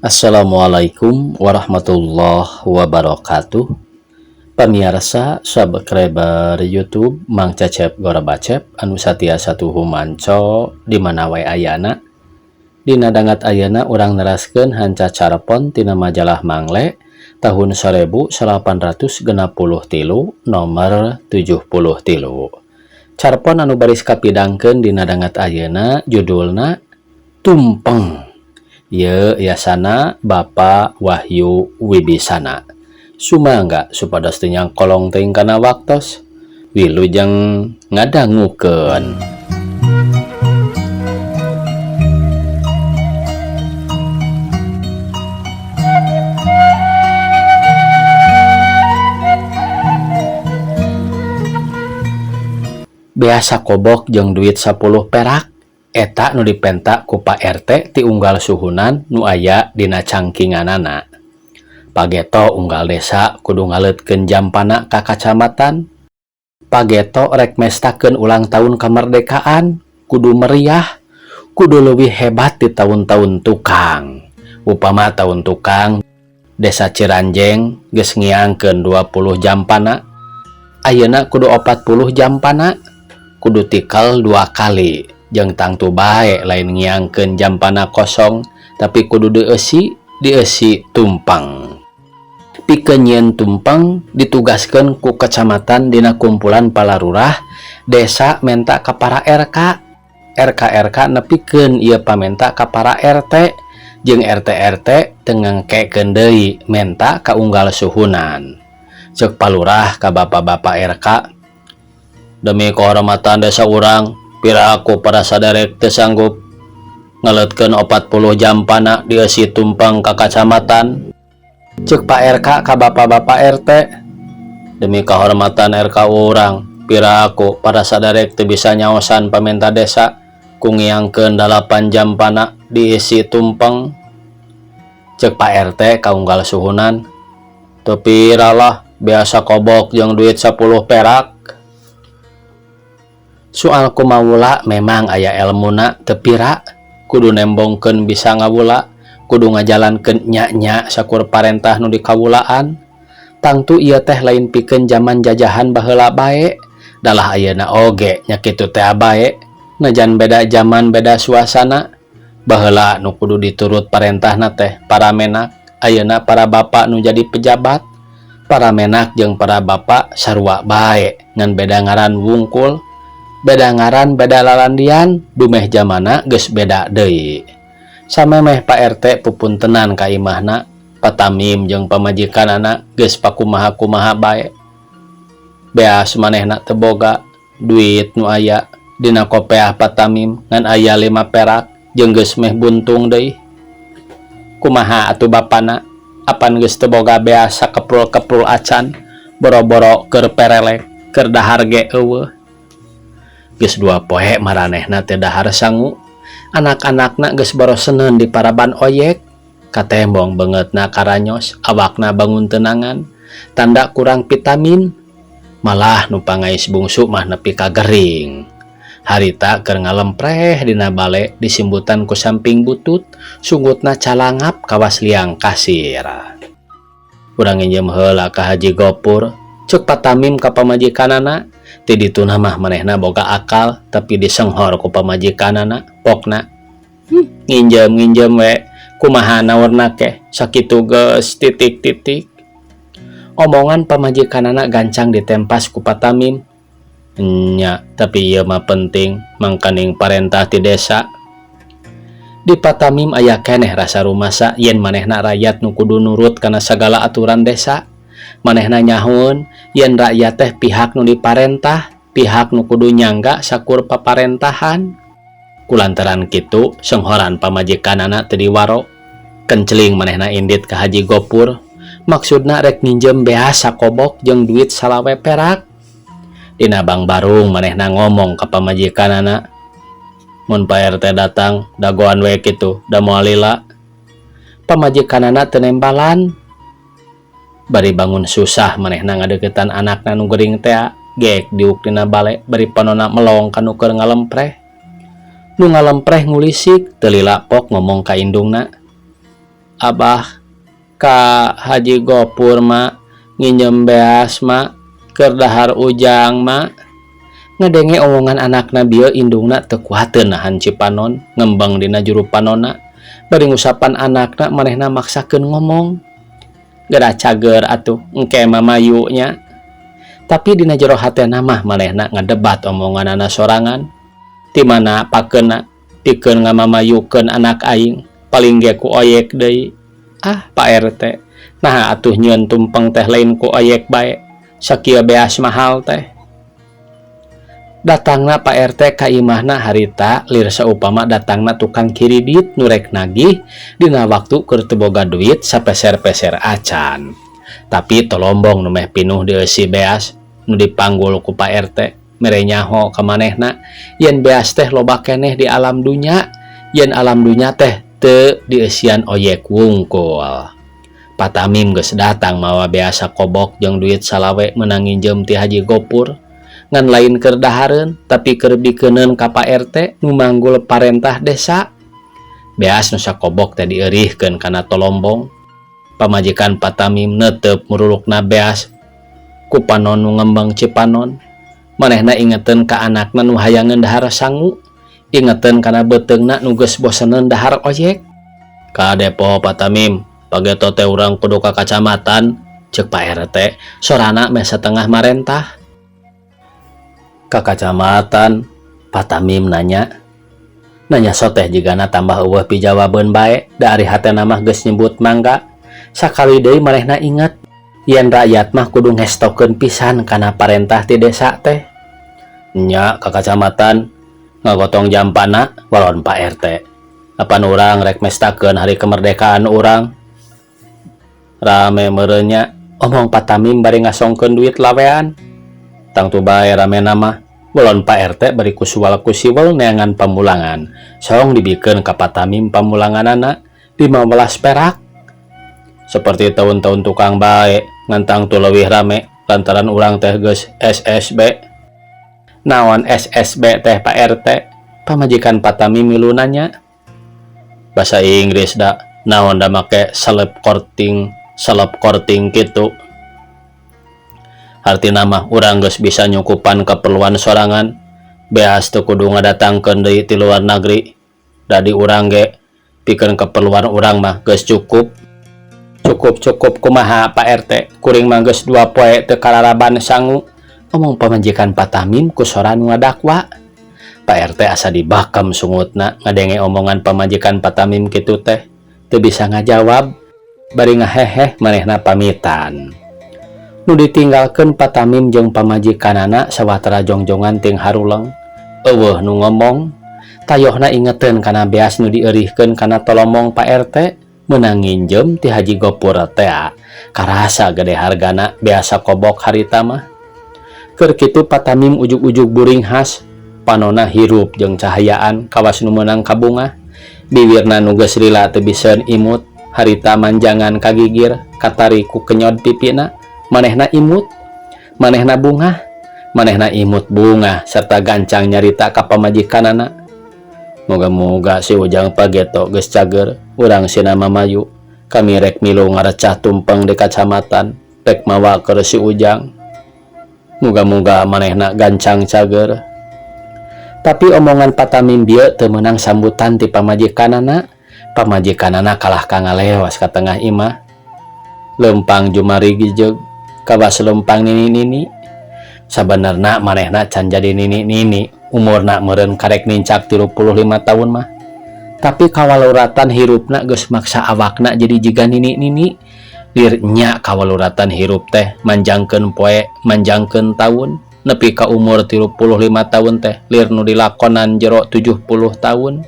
Assalamualaikum warahmatullahi wabarakatuh. Pamiarsa subscriber YouTube Mang Cecep Gorobacep anu satia satuhu manco di mana wae ayana. Dina dangat ayana urang neraskeun hanca carpon tina majalah Mangle tahun 1863 nomor 73. Carpon anu baris kapidangkeun dina dangat ayeuna judulna Tumpeng. Ye yasana Bapak Wahyu Wibisana. Sumangga supados teu nyangkolong teuing kana waktos. Wilujeng ngadangukeun. Biasa kobok jeung duit 10 perak. Eta nu dipenta ku Pak RT ti unggal suhunan nu aya dina cangkinganana. Pageto unggal desa kudu ngaleutkeun jampana ka kacamatan. Pageto rek mestakeun ulang tahun kemerdekaan kudu meriah, kudu leuwih hebat di tahun-tahun tukang. Upama tahun tukang desa Ciranjeng geus ngiangkeun 20 jampana, ayeuna kudu 40 jampana, kudu tikal 2 kali. Jeung tangtu bae lain ngiangkeun jampana kosong, tapi kudu dieusi tumpang. Pikeun nyieun tumpeng ditugaskeun ku kecamatan dina kumpulan palarurah desa menta ka para RK. RK nepikeun ieu pamenta ka para RT jeung RT teu ngengkekeun deui menta ka unggal suhunan. Ceuk palurah ka bapak-bapak RK, demi kehormatan desa urang, pira aku pada saderek teu sanggup ngaleutkeun 40 jampana dieusi tumpeng ka kacamatan. Ceuk Pak RK ka bapak-bapak RT, demi kehormatan RK urang, pira aku pada saderek teu bisa nyaosan pamenta desa ku ngiangkeun 8 jampana diisi tumpeng. Ceuk Pak RT ka unggal suhunan, teu pira lah biasa kobok jeung duit 10 perak. Soal kumawula memang aya elmuna teu pira, kudu nembongkeun bisa ngawula, kudu ngajalankeun nya-nya sakur parentah nu dikawulaan. Tangtu ieu teh lain pikeun jaman jajahan baheula bae, dalah ayeuna oge nya kitu teh bae, najan beda jaman beda suasana. Baheula nu kudu diturut parentahna teh para menak, ayeuna para bapak nu jadi pejabat. Para menak jeung para bapak sarua bae, ngan beda ngaran wungkul, beda ngaran beda lalandian, dumeh jamana geus beda deui. Samemeh Pak RT pupuntenan ka imahna, Patamim jeung pamajikanana geus pakumaha-kumaha bae. Beas manehna teu boga duit nu aya dina kopeah Patamim ngan aya 5 perak jeung geus meh buntung deui. Kumaha atuh bapana, apan geus teu boga beas sakeprul-keprul acan, boro-boro keur perelek, keur dahar ge eueuh. Geus 2 poe maranehna teh dahar sangu, anak-anakna geus boroseneun di paraban oyek, katembong beungeutna karanyos, awakna bangun tenangan, tanda kurang vitamin, malah nu pangais bungsu mah nepi ka gering. Harita keur ngalempreh dina bale disimbutan ku samping butut, sungutna calangap kawas liang kasir. Urang nginjem heula ka Haji Gopur, ceuk Patamim ka pamajikanana. Ti dituna mah manehna boga akal, tapi disenghor ku pamajikanana, pokna. Nginjem-nginjem we, kumaha naurna ke, sakitu geus titik-titik. Omongan pamajikanana gancang ditempas ku Patamim. Nya, tapi ieu mah penting, mangkaning parentah ti desa. Di Patamim aya keneh rasa rumasa yen manehna rakyat nu kudu nurut kana sagala aturan desa. Manehna nyahueun yen rakyat teh pihak nu diparentah, pihak nu kudu nyangga sakur paparentahan. Kulantaran kitu senghoran pamajikanana teu diwaro. Kenceling manehna indit ka Haji Gopur, maksudna rek nginjem beas sakobok jeung duit salawe perak. Dina Bang Barung manehna ngomong ka pamajikanana, mun Pak RT datang dagoan we kitu, da moal lila. Pamajikanana teu nembalan. Bari bangun susah manehna ngadeukeutan anakna nu gering tea, geek diuk dina bale bari panona melong ka nu keur ngalempreh. Nu ngalempreh ngulisik teu lila pok ngomong ka indungna. Abah ka Haji Gopur Ma nginjem beas Ma keur dahar Ujang Ma. Ngadenge omongan anakna bieu indungna teu kuateun nahan cipanon ngembeng dina juru panonna bari ngusapan anakna manehna maksakeun ngomong. Geura cager atuh engke mamayu nya. Tapi dina jero hatena mah manehna ngadebat omonganana sorangan. Ti mana pakeunna pikeun ngamamayukeun anak aing paling ge ku oyek deui. Ah Pak RT naha atuh nyieun tumpeng teh lain ku oyek bae sakieu beas mahal teh. Datangna Pak RT ka imahna harita lir saupama datangna tukang kiridit nu rek nagih dina waktu keur teu boga duit sapeser-peser acan. Tapi tolombong nu meh pinuh dieusi beas nu dipanggul ku Pak RT mere nyaho ka manehna yen beas teh loba keneh di alam dunya yen alam dunya teh teu dieusian oyek wungkul. Pak Tamim geus datang mawa beas sakobok jeung duit salawe meunang nginjem ti Haji Gopur. Ngan lain keur dahareun tapi keur bikeuneun ka Pak RT nu manggul parentah desa. Beas nu sakobok teh dieurihkeun kana tolombong. Pamajikan Pak Tamim neuteup murulukna beas ku panon nu ngembeng cipanon. Manehna ingeteun ka anakna nu hayangeun dahar sangu, ingeteun kana beuteungna nu geus boseneun dahar oyek. Kade poho Pak Tamim, pageto teh urang kudu ka kacamatan, ceuk Pak RT sorana meh satengah marentah. Ka kacamatan, Pak Tamim nanya. Nanya soteh jigana tambah eueuh pijawabeun bae, da ari hatena mah geus nyebut mangga. Sakali deui manehna inget yen rakyat mah kudu ngestokeun pisan kana parentah ti desa teh. Nya ka kacamatan ngagotong jampana walon Pak RT. Apan urang rek mestakeun hari kemerdekaan urang. Rame meureun nya, omong Pak Tamim bari ngasongkeun duit lawean. Tangtu bae ramena mah, walon Pak RT bari kusual kusiwel neangan pamulangan. Song dibikeun ka Pak Tamim pamulanganana 15 perak. Seperti tahun-tahun tukang bae ngan tangtu leuwih rame lantaran urang teh geus SSB. Naon SSB teh Pak RT? Pamajikan Pak Tamim milu nanya. Bahasa Inggris da, naon da make seleb korting kitu. Hartina mah urang geus bisa nyukupan keperluan sorangan. Beas teu kudu ngadatangkeun deui ti luar negeri. Da di urang ge pikeun keperluan urang mah geus cukup. Cukup-cukup kumaha Pak RT, kuring mah geus 2 poe teu kararaban sangu. Omong pamajikan Pak Tamim ku sora nu ngadakwa. Pak RT asa dibakam sungutna ngadenge omongan pamajikan Pak Tamim kitu teh. Teu bisa ngajawab, bari ngaheheh manehna pamitan. Nu ditinggalkeun Pak Tamim jeung pamajikanana sawatara jongjongan ting haruleng. Eueuh nu ngomong, tayohna ingeteun kana beas nu dieurihkeun kana tolomong Pak RT meunang nginjem ti Haji Gopur tea. Karasa gede hargana beas sakobok harita mah. Keur kitu Pak Tamim ujug-ujug buringhas, panona hirup jeung cahayaan kawas nu meunang kabungah. Biwirna nu geus lila teu biseun imut, harita manjangan kagigir, katari ku kenyod pipina. Manehna imut, manehna bungah, manehna imut bungah serta gancang nyarita ka pamajikanana. Moga-moga si Ujang Pageto geus cager, urang sina mamayu. Kami rek milu ngarecah tumpeng di kacamatan, rek mawa keur si Ujang. Moga-moga manehna gancang cager. Tapi omongan Pak Tamim bieu teu meunang sambutan ti pamajikanana. Pamajikanana kalah ka ngalewas ka tengah imah. Leumpang jumari gijeug, kawas leumpang nini-nini. Sabenerna manehna can jadi nini-nini, umurna meureun karek nincak 35 tahun mah. Tapi kawaluratan hirupna geus maksa awakna jadi jiga nini-nini. Lir nya kawaluratan hirup teh manjangkeun poe, manjangkeun taun, nepi ka umur 35 tahun teh lir nu dilakonan jero 70 tahun.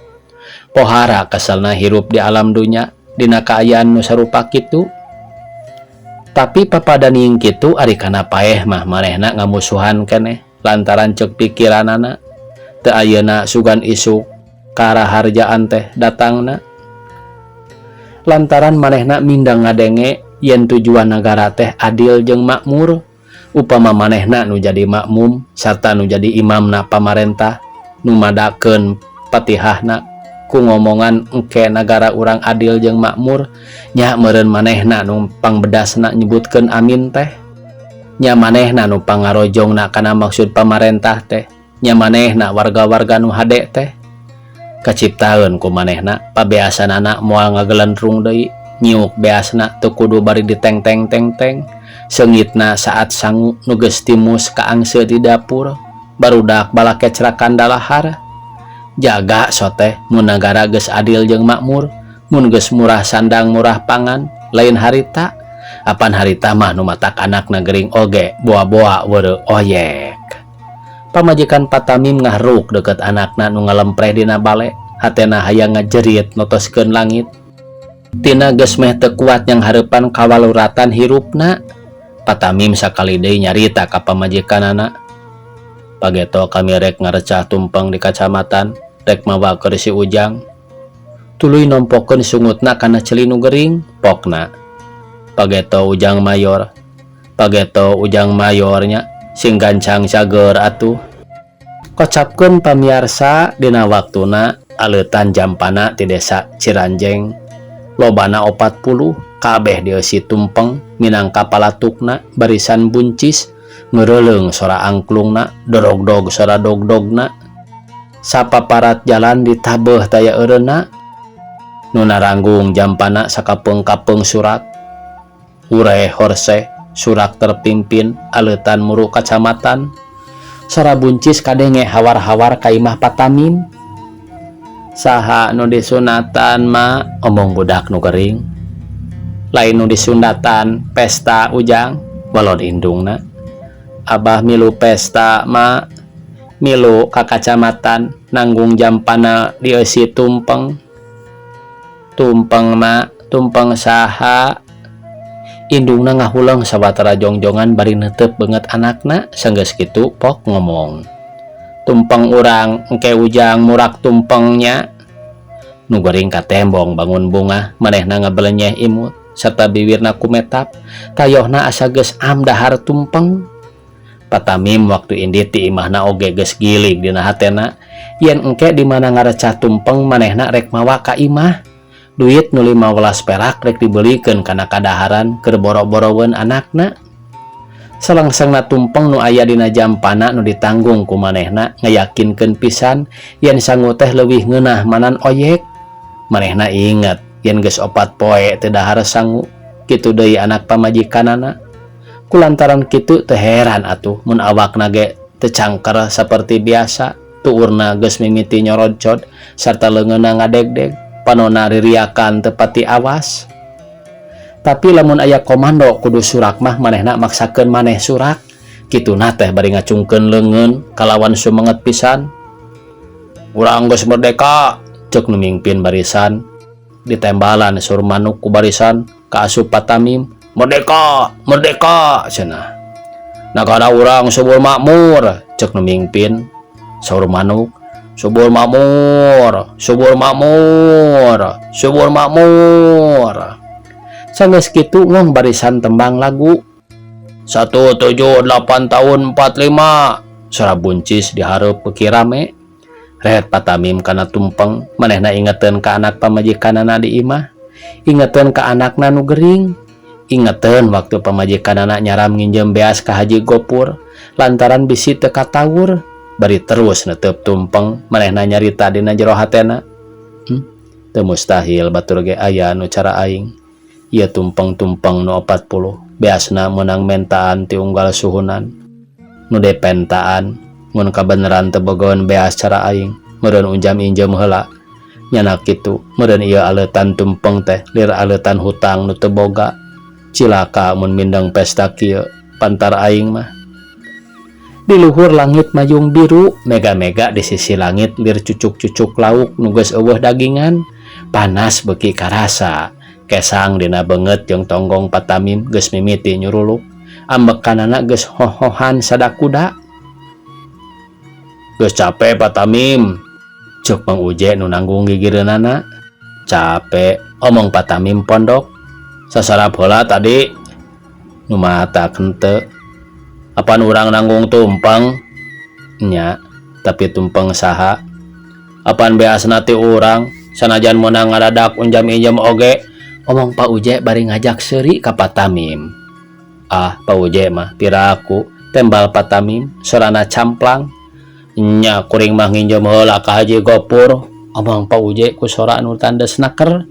Pohara keselna hirup di alam dunya dina kaayaan nu sarupa kitu. Tapi papadaning kitu ari kana paeh mah manehna ngamusuhan keneh lantaran ceuk pikiranana teu ayeuna sugan isuk karaharjaan teh datangna. Lantaran manehna mindang ngadenge yen tujuan nagara teh adil jeung makmur, upama manehna nu jadi makmum sarta nu jadi imamna pamarentah nu madakeun patihahna Ku ngomongan engke nagara urang adil jeung makmur, nya meureun manehna nu pangbedasna nyebutkeun amin teh. Nya manehna nu pangarojongna kana maksud pamarentah teh. Nya manehna warga-warga nu hade teh. Kaciptaeun ku manehna pabeasanana moal ngagelendrung deui, nyiuk beasna teu kudu bari ditengteng-tengteng. Seungitna saat sangu nu geus timus kaangse di dapur, barudak balakecrakan dalahar. Jaga soteh mun nagara geus adil jeung makmur, mun geus murah sandang murah pangan, lain harita. Apan harita mah nu matak anakna gering oge boa-boa weureu oyek. Pamajikan Patamim ngahruk deket anakna nu ngalempreh dina bale, hatena hayang ngajerit notoskeun langit. Tina geus meh teu kuat yang hareupan kawaluratan hirupna. Patamim sakali deui nyarita ka pamajikanana. Pageto kami rek ngarecah tumpeng di kacamatan, rek mawa keur si Ujang. Tuluy nompokeun sungutna kana ceuli nu gering, pokna. Pageto Ujang mayor. Pageto Ujang mayornya sing gancang cager atuh. Kocapkeun pamiarsa dina waktuna aleutan jampana ti desa Ciranjeng. Lobana 40 kabeh dieusi tumpeng minangka palatukna barisan buncis ngeureuleng sora angklungna dorogdog sora dogdogna. Sapaparat jalan ditabeuh taya eureunna. Nu naranggung jampana sakapeung-kapeung surak. Hureh horseh surak terpimpin aleutan muru kacamatan. Sora buncis kadenge hawar-hawar ka imah Patamim. Saha nu disunatan ma omong budak nu gering. Lain nu disunatan pesta Ujang walon indungna. Abah milu pesta ma milu ka kacamatan nanggung jampana dieusi tumpeng. Tumpeng ma tumpeng saha. Indungna ngahuleng sawatara jongjongan bari neuteup beungeut anakna sanggeus kitu pok ngomong. Tumpeng urang engke Ujang murak tumpengnya. Nu gering katembong bangun bungah manehna ngabelenyeh imut serta biwirna kumetap tayohna asa geus am dahar tumpeng. Patamim waktu indit ti imahna oge geus gilig dina hatena yen engke di mana ngarecah tumpeng manehna rek mawa ka imah. Duit nu 15 perak rek dibelikeun kana kadaharan keur boro-boroweun anakna. Salengsengna tumpeng nu aya dina jampana nu ditanggung ku manehna ngayakinkeun pisan yen sangu teh leuwih ngeunah manan oyek. Manehna inget yen geus 4 poe teu dahar sangu, kitu deui anak pamajikanana. Kulantaran kitu teu heran atuh mun awakna ge teu cangker saperti biasa, tuurna geus mimiti nyorocod sarta leungeunna ngadegdeg, panona ririakan teu pati awas. Tapi lamun aya komando kudu surak mah manehna maksakeun maneh surak. Kituna teh bari ngacungkeun leungeun kalawan sumenget pisan. Urang geus merdeka, ceuk nu mingpin barisan. Ditembalan sur manuk ku barisan ka asup Patamim. Merdeka, merdeka cenah. Nagara urang subur makmur, ceuk nu mingpin. Saur manuk, subur makmur, subur makmur, subur makmur. Sanggeus kitu ngong barisan tembang lagu. 1 7 8 tahun 45. Sora buncis dihareup beuki rame. Ret Patamim kana tumpeng manehna ingeteun ka anak pamajikanana di imah. Ingeteun ka anakna nu gering. Ingeteun waktu pamajikanana nyaram nginjem beas ka Haji Gopur lantaran bisi teu katawur. Bari terus netep tumpeng manehna nyarita dina jero hatena. Teu mustahil batur ge aya nu cara aing. Ieu tumpeng-tumpeng nu 40 beasna meunang mentaan ti unggal suhunan. Nu depentaan mun kabeneran teu bogoeun beas cara aing meureun unjam injem heula. Nyana kitu meureun ieu aleutan tumpeng teh lir aleutan hutang nu teu boga. Cilaka mun mindeng pesta kieu pantar aing mah. Di luhur langit mayung biru, mega-mega di sisi langit lir cucuk-cucuk lauk nu geus eueuh dagingan, panas beuki karasa. Kesang dina beungeut jeung tonggong Patamim geus mimiti nyuruluk, ambekanana geus hohohan sadakuda. Geus cape Patamim, ceuk Mang Uje nu nanggung gigireunana. Cape, omong Patamim pondok. Sasarap heula tadi. Nu mata henteu. Apan urang nanggung tumpeng? Nya, tapi tumpeng saha? Apan beasna ti urang? Sanajan meunang ngadadak unjam injem oge, omong Pak Uje bari ngajak seuri ka Pak Tamim. Ah, Pak Uje mah piraku, tembal Pak Tamim, sorana camplang. Nya kuring mah nginjem heula ka Haji Gopur, omong Pak Uje ku sora anu tandes naker.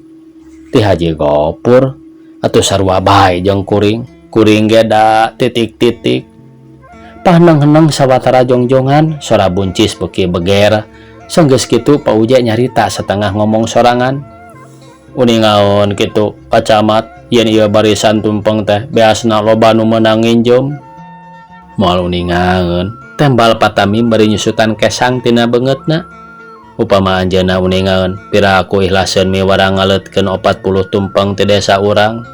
Ti Haji Gopur, atuh sarua bae jeung kuring, kuring ge da titik-titik. Paheneng-heneng sawatara jongjongan, sora buncis beuki beger. Sanggeus kitu Pak Uje nyarita satengah ngomong sorangan. Uningaon kitu, Pak Camat, yen ieu barisan tumpeng teh beasna loba nu meunang nginjem. Moal uningaeun, tembal Pak Tamim bari nyusutan kesang tina beungeutna. Upama anjeunna uningaeun, piraku ihlaseun miwara ngaleutkeun 40 tumpeng ti desa urang.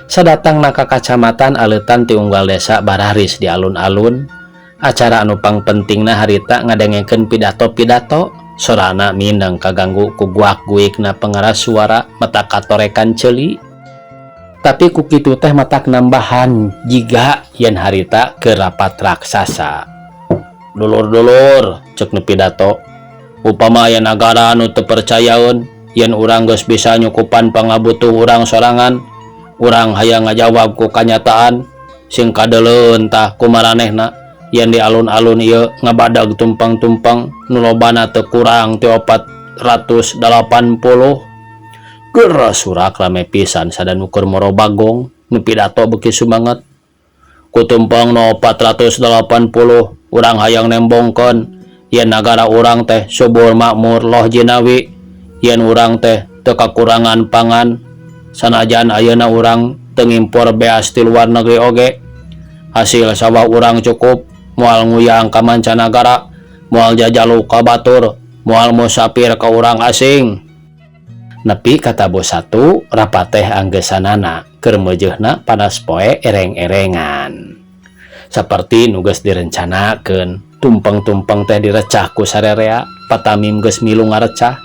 Sadatangna ka kacamatan aleutan ti unggal desa bararis di alun-alun. Acara anu pangpentingna harita ngadengekeun pidato-pidato, sorana mindeng kaganggu ku guak-guikna pengeras suara mata katorekan ceuli. Tapi ku kitu teh matak nambahan jiga yen harita keur rapat raksasa. Dulur-dulur, cek nu pidato, upama aya nagara anu teu percayaeun yen urang geus bisa nyukupan pangabutuh urang sorangan, urang hayang ngajawab ku kanyataan sing kadeuleun tah ku maranehna yen di alun-alun ieu ngabadag tumpeng-tumpeng nu lobana teu kurang ti 480. Geura surak rame pisan sada nu keur moro bagong. Nu pidato beuki sumanget. Ku tumpeng nu 480 urang hayang nembongkeun yen nagara urang teh subur makmur loh jinawi, yen urang teh teu kakurangan pangan sanajan ayeuna urang teu ngimpor beas ti luar negeri oge. Hasil sawah urang cukup, moal nguyang ka mancanagara, moal jajaluk ka batur, moal musafir ka urang asing. Nepi ka tabuh satu rapat teh anggeusanana keur meujeuhna panas poe ereng-erengan. Saperti nu geus direncanakeun, tumpeng-tumpeng teh direcah ku sarerea. Pak Tamim geus milu ngarecah.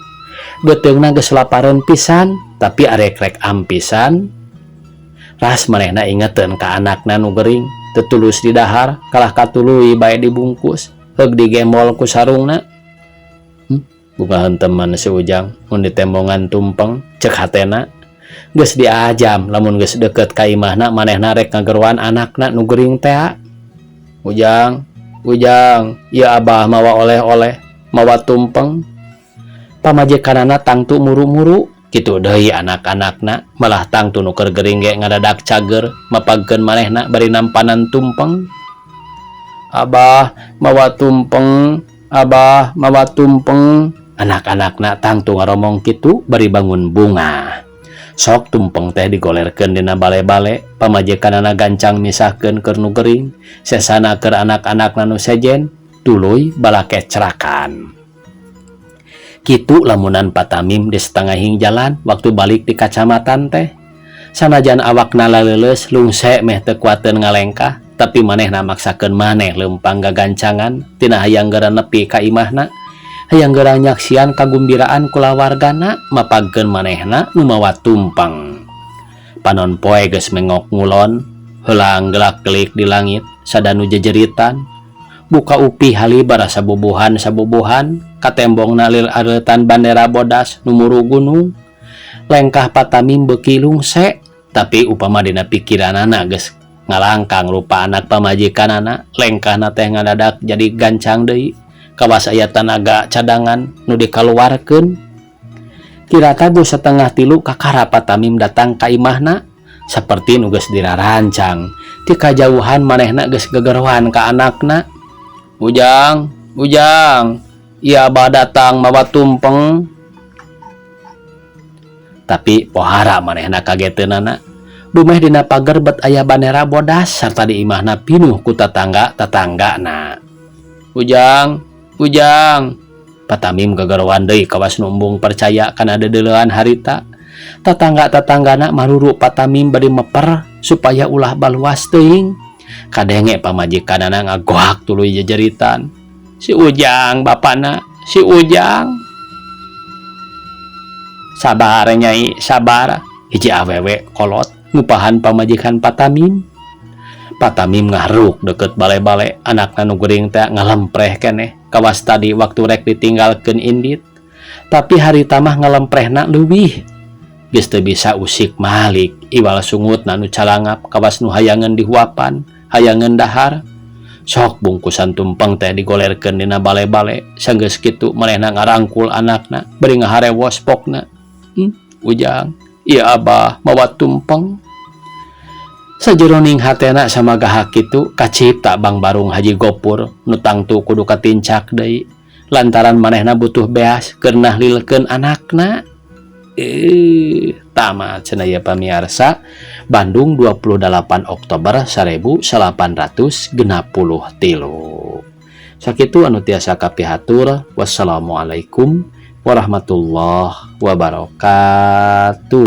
Beuteungna geus lapareun pisan, tapi arek rek ampisan ras manehna ingeteun ka anakna nu gering teu tulus didahar, kalah katuluy bae dibungkus heug digembol ku sarungna. Bunga henteman si Ujang mun ditembongan tumpeng, cek hatena. Geus diajam lamun geus deket ka imahna manehna rek ngageroan anakna nu gering tea. Ujang, Ujang, ieu abah mawa oleh-oleh, mawa tumpeng. Pamajikanana tangtu muru-muru, kitu deui anak-anakna, malah tangtu nu keur gering ge ngadadak cager mapagkeun manehna bari nampanan tumpeng. Abah mawa tumpeng, abah mawa tumpeng. Anak-anakna tangtu ngaromong kitu bari bangun bunga. Sok tumpeng teh digolerkeun dina bale-bale, pamajikanana gancang misahkeun keur nu gering, sesana keur anak-anakna nu sejen, tuluy balakecrakan. Kitu lamunan Pak Tamim di setengahing jalan waktu balik di kacamatan teh. Sanajan awakna laleuleus lungse meh teu kuateun ngalengkah, tapi manehna maksakeun maneh leumpang gagancangan tina hayang geura nepi ka imahna. Hayang geura nyaksian kagumbiraan kulawargana mapagkeun manehna nu mawa tumpeng. Panon poe geus mengok ngulon, heulang gelak-gelik di langit sada nu jejeritan. Buka upi halibar sabubuhan-sabubuhan, katembongna lir areutan bandera bodas nu muru gunung. Lengkah Pak Tamim beuki lungse, tapi upama dina pikiranana geus ngalangkang rupa anak pamajikanana, lengkahna teh ngadadak jadi gancang deui. Kawas aya tanaga cadangan nu dikaluarkeun. Kira tabuh 2.30 kakara Pak Tamim datang ka imahna saperti nu geus dirarancang. Ti kajauhan manehna geus gegeroan ka anakna. Ujang, Ujang, ieu abah datang mawa tumpeng. Tapi pohara manehna kageteunana. Dumeh dina pager bet aya bandera bodas sarta di imahna pinuh ku tatangga-tatanggana. Ujang, Ujang. Pak Tamim gegeroan deui kawas nu embung percaya kana deudeulean harita. Tatangga-tatanggana maruru Pak Tamim bari meper supaya ulah baluas teuing. Kadenge pamajikanana ngagoak tuluy jejeritan. Si Ujang bapana, si Ujang. Sabar nyai, sabar. Hiji awewe kolot ngupahan pamajikan Pak Tamim. Pak Tamim ngahruk deket bale-bale, anakna nu geuring teh ngalempreh keneh kawas tadi waktu rek ditinggalkeun indit. Tapi harita mah ngalemprehna leuwih. Geus teu bisa usik malik, iwal sungutna nu calangap kawas nu hayangeun dihuapan, hayangeun dahar. Sok bungkusan tumpeng teh digolerkeun dina bale-bale, sanggeus kitu manehna ngarangkul anakna bari ngaharewos pokna. Ujang, ieu Abah mawa tumpeng. Sajeroning hatena samagaha kitu kacipta Bang Barung Haji Gopur nu tangtu kudu katincak deui lantaran manehna butuh beas keur nahlilkeun anakna. Tamat cenah ya, pamiarsa. Bandung, 28 Oktober 1863. Sakitu anu tiasa kapihatur. Wassalamualaikum warahmatullahi wabarakatuh.